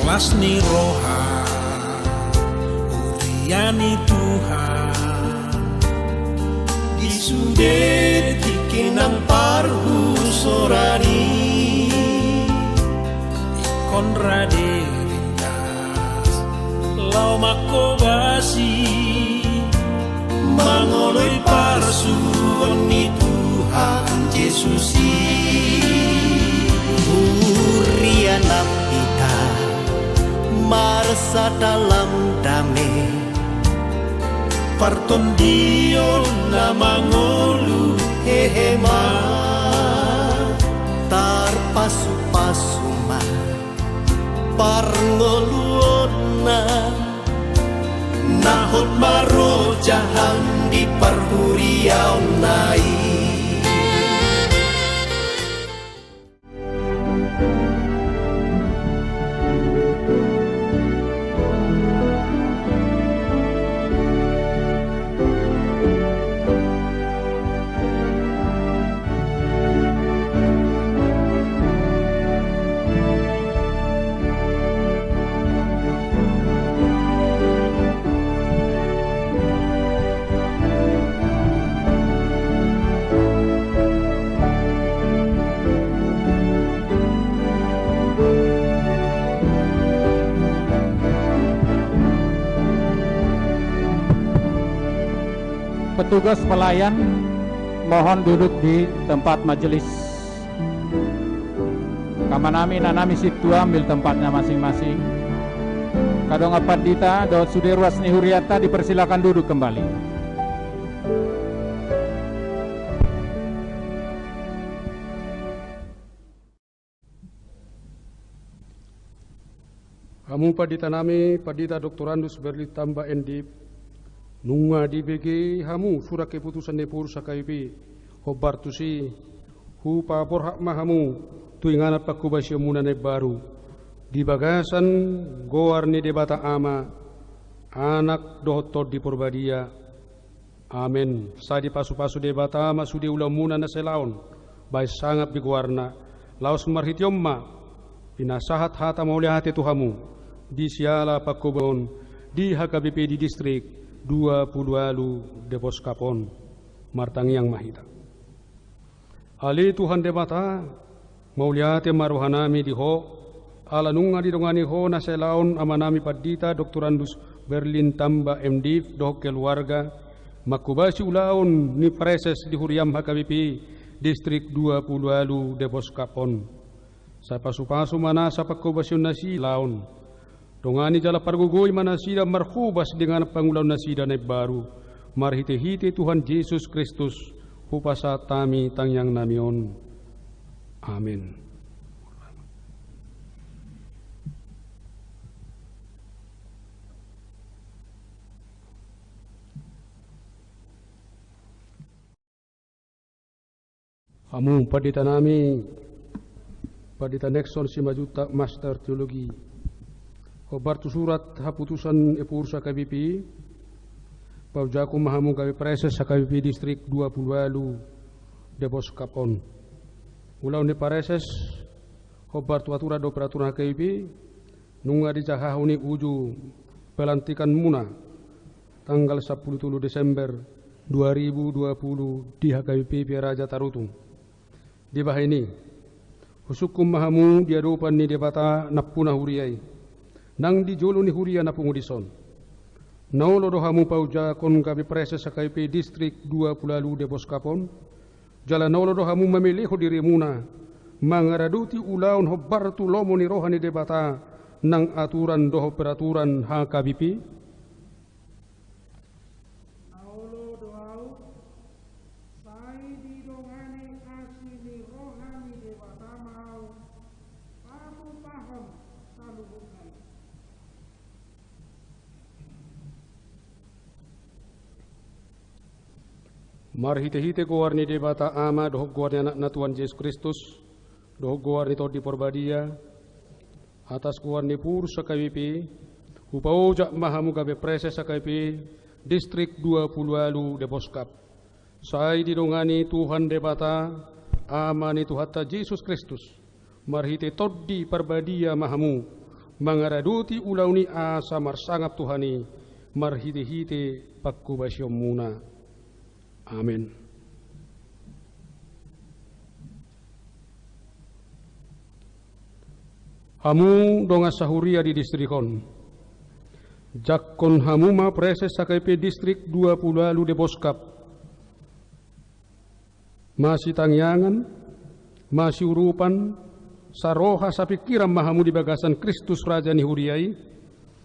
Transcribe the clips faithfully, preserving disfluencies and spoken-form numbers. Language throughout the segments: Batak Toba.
Pas ni roha, huria ni Tuhan, di sude tingki nang parhusoran i, ingkon rade ringgas laho manghobasi, mangoloi parsuhon ni Tuhan Jesus i. Huria nampita, marsalam dame, partondion na mangolu hehe ma, tarpasupasu ma parngoluonna, na hot marojahan di parhuriaonna i. Petugas pelayan, mohon duduk di tempat majelis. Amanami, inanami, sintua, ambil tempatnya masing-masing. Angka dongan pandita dohot sude ruas ni hurianta dipersilakan duduk kembali. Hamu panditanami, Pandita Doktorandus Berlin Tamba, M.Div, nunga dibege hamu surat keputusan ni pengurus H K B P, hombar tusi hupaborhat ma hamu tu inganan panghobasionmuna na imbaru, di bagasan goar ni Debata Ama, Anak dohot Tondi Porbadia. Amen. Sai dipasupasu Debata ma sude ulaonmuna na salaon, bahen sangap di goarna, laos marhite on ma pinasahat hata mauliate tu hamu, di siala panghobasion di H K B P di distrik dua pulu ualu Deboskap on. Martangiang ma hita. Ale Tuhan Debata, mauliate ma rohanami di Ho, ala nunga didongani Ho na salaon amanami Pandita Doktorandus Berlin Tamba, M.Div, dohot keluarga, manghobasi ulaon ni praeses di huriam H K B P distrik dua pulu ualu Deboskap on. Sai pasupasu ma nasa panghobasion nasida on. Dongani jala pargogoi ma nasida marhobas di inganan pangulaon nasida na imbaru. Marhitehite Tuhan Jesus Kristus, hupasahat hami tangiangnami on. Amen. Hamu panditanami, Pandita Nexon Simanjuntak, Master Teologi, hombar tu surat haputusan epurus H K B P, paujahon ma hamu gabe praeses H K B P distrik dua pulu ualu Deboskap on. Ulaon ni praeses hombar tu aturan dohot peraturan H K B P, nunga dijahahon i uju pelantikanmuna tanggal sampulu tolu Desember dua ribu dua pulu di H K B P Piraja Tarutung. Dibahen i, husungkun ma hamu di adopan ni Debata nampuna huria i, nang di jolo ni huria na pungu dison. Na olo do hamu paujahon gabe praeses H K B P distrik dua pulu ualu Deboskap on, jala na olo do hamu mamelehon dirimuna mangaradoti ulaon hombar tu lomo ni roha ni Debata nang aturan dohot peraturan H K B P? Na olo do ahu, sai didongani asi ni roha ni Debata ma ahu, patupahon saluhutna i. Marhitehite goar ni Debata Ama dohot goar ni Anakna Tuhan Jesus Kristus, dohot goar ni Tondi Porbadia, atas goar ni purus H K B P, hupaojak ma hamu gabe praeses H K B P distrik dua pulu ualu Deboskap. Sai didongani Tuhan Debata, Ama ni Tuhanta Jesus Kristus, marhite Tondi Parbadia ma hamu, mangaradoti ulaon i asa marsangap Tuhan i marhitehite panghobasionmuna. Amen. Hamu dongan sahuria di distrik on, jangkon hamu ma praeses H K P distrik dua pulu ualu Deboskap. Masitangiangan, masiurupan, saroha sapingkiran ma hamu di bagasan Kristus Raja ni huria i,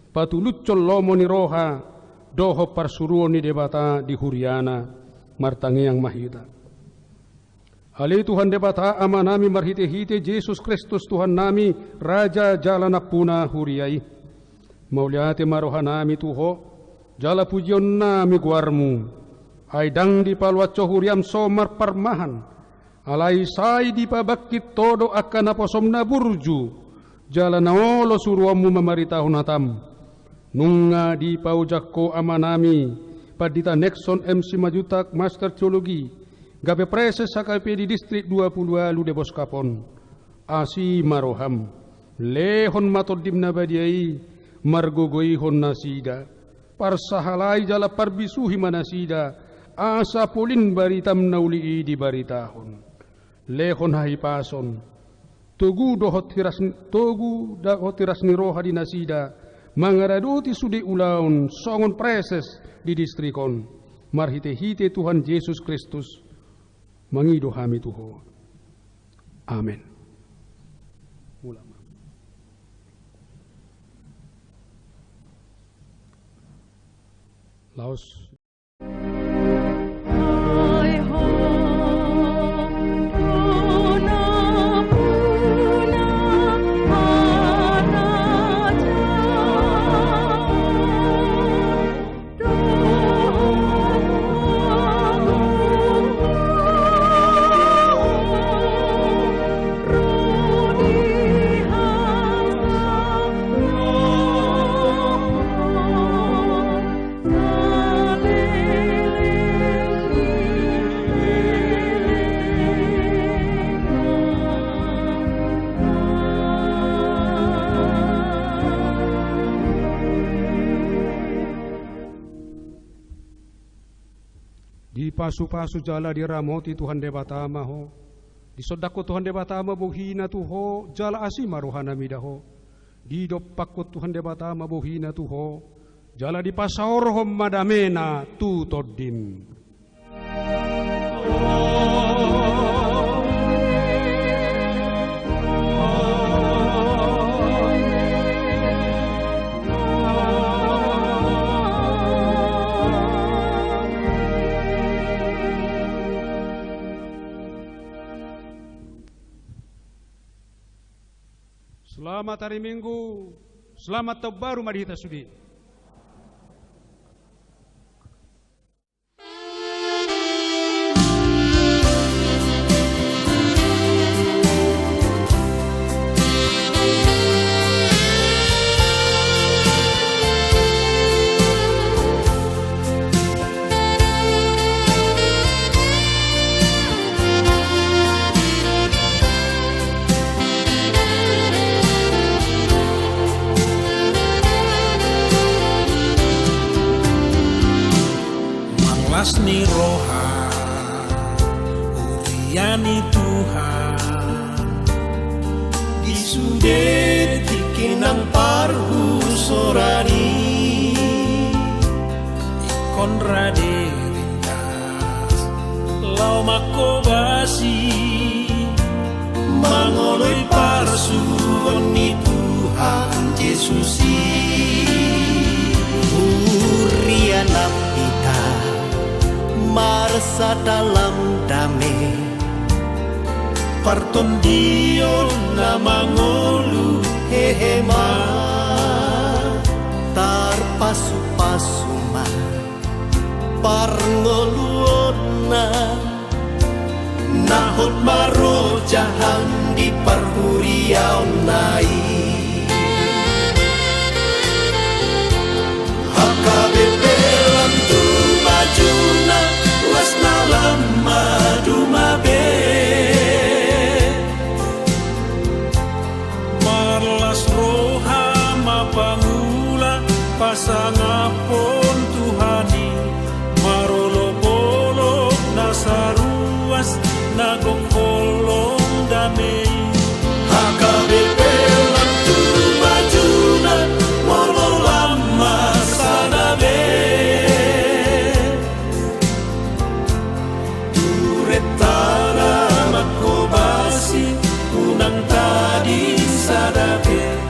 patulushon lomo ni roha dohot parsuruon ni Debata di huriana. Martangiang ma hita. Ale Tuhan Debata Amanami, marhitehite Jesus Kristus Tuhannami, Raja jala Nampuna huria i, mauliate ma rohanami tu Ho, jala pujionnami goarMu. Ai ndang dipaluas Ho huriaM so marparmahan, alai sai dipabangkit Ho do angka naposoM na burju jala na olo suruonMu mamaritahon hataM. Nunga dipaojak Ho Amanami Pandita Nexon M Simanjuntak, Master Teologi, gabe praeses H K P di distrik dua pulu ualu Deboskap on. Asi ma rohaM. Lehon ma TondiM na badia i margogoihon nasida. Parsahalai jala parbisuhi ma nasida, asa polin baritaM na uli i dibaritahon. Lehon hahipason, togu dohot hiras, togu dohot hiras ni roha di nasida mangaradoti sude ulaon songon praeses di distrik on. Marhitehite Tuhan Jesus Kristus, mangido hami tu Ho. Amen. Mulak ma. Laos. Dipasupasu jala diramoti Tuhan Debata ma ho. Disondangkon Tuhan Debata ma bohiNa tu ho, jala asi ma rohaNa mida ho. Didompakkon Tuhan Debata ma bohiNa tu ho, jala dipasaorhon ma dameNa tu tondim. Selamat hari Minggu, selamat tahun baru ma di hita sude. Manglas ni roha, huria ni Tuhan, di sude tingki nang parhusoran i, ingkon rade ringgas laho manghobasi, mangoloi parsuruon ni Tuhan Jesus i. Huria nampita, marsada lam dame, partondion na mangolu hehe ma, tarpasupasu ma parngoluonna, na hot marojahan di parhuriaonna i. H K B P lam tu bajuna, las na lam maduma be. Marlas roha Pangula pasangaphon Tuhan i, marolopolop na saruas na gok holong dame i. H K B P lam tu majuna, molo lam ma sada be. Tureta na manghobasi, unang tading sada be.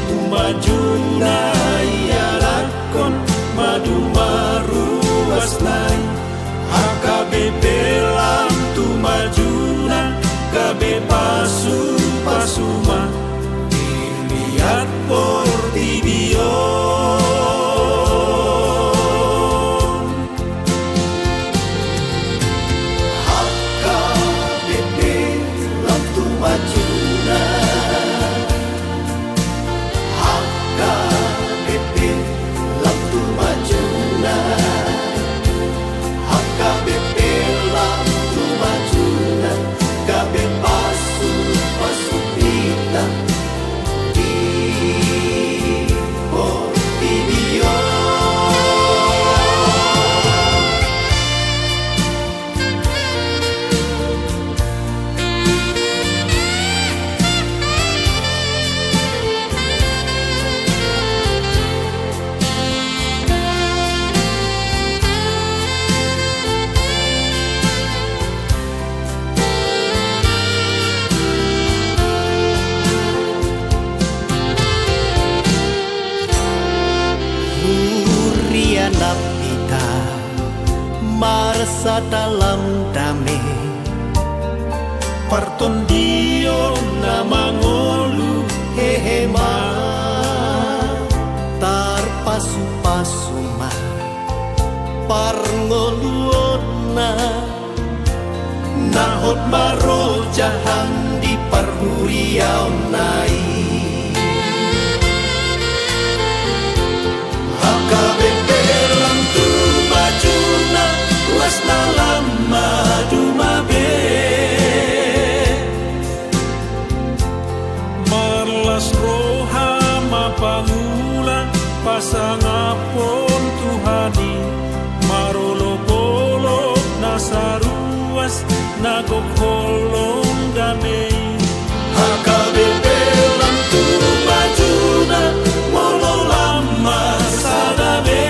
Tu majuna ialakhon maduma ruasna i. H K B P lam tu majuna, gabe pasupasu ma di liat portibi on. H K B P lam tu majuna. H K B P lam tu majuna. H K B P lam tu majuna. Gabe pasupasu hita di portibi on. Huria na pinta, marsada lam dame. Partondion na mangolu hehe ma. Tarpasupasu ma parngoluonna, na hot marojahan di parhuriaonna i. H K B P lam tu majuna, ruasna lam maduma be. Marlas roha ma pangula pasangaphon Tuhan i, marolopolop na saruas na gok holong dame i. H K B P lam tu majuna, molo lam ma sada be.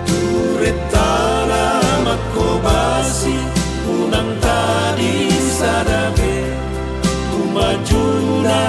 Tureta na manghobasi, unang tading sada be. Tu majuna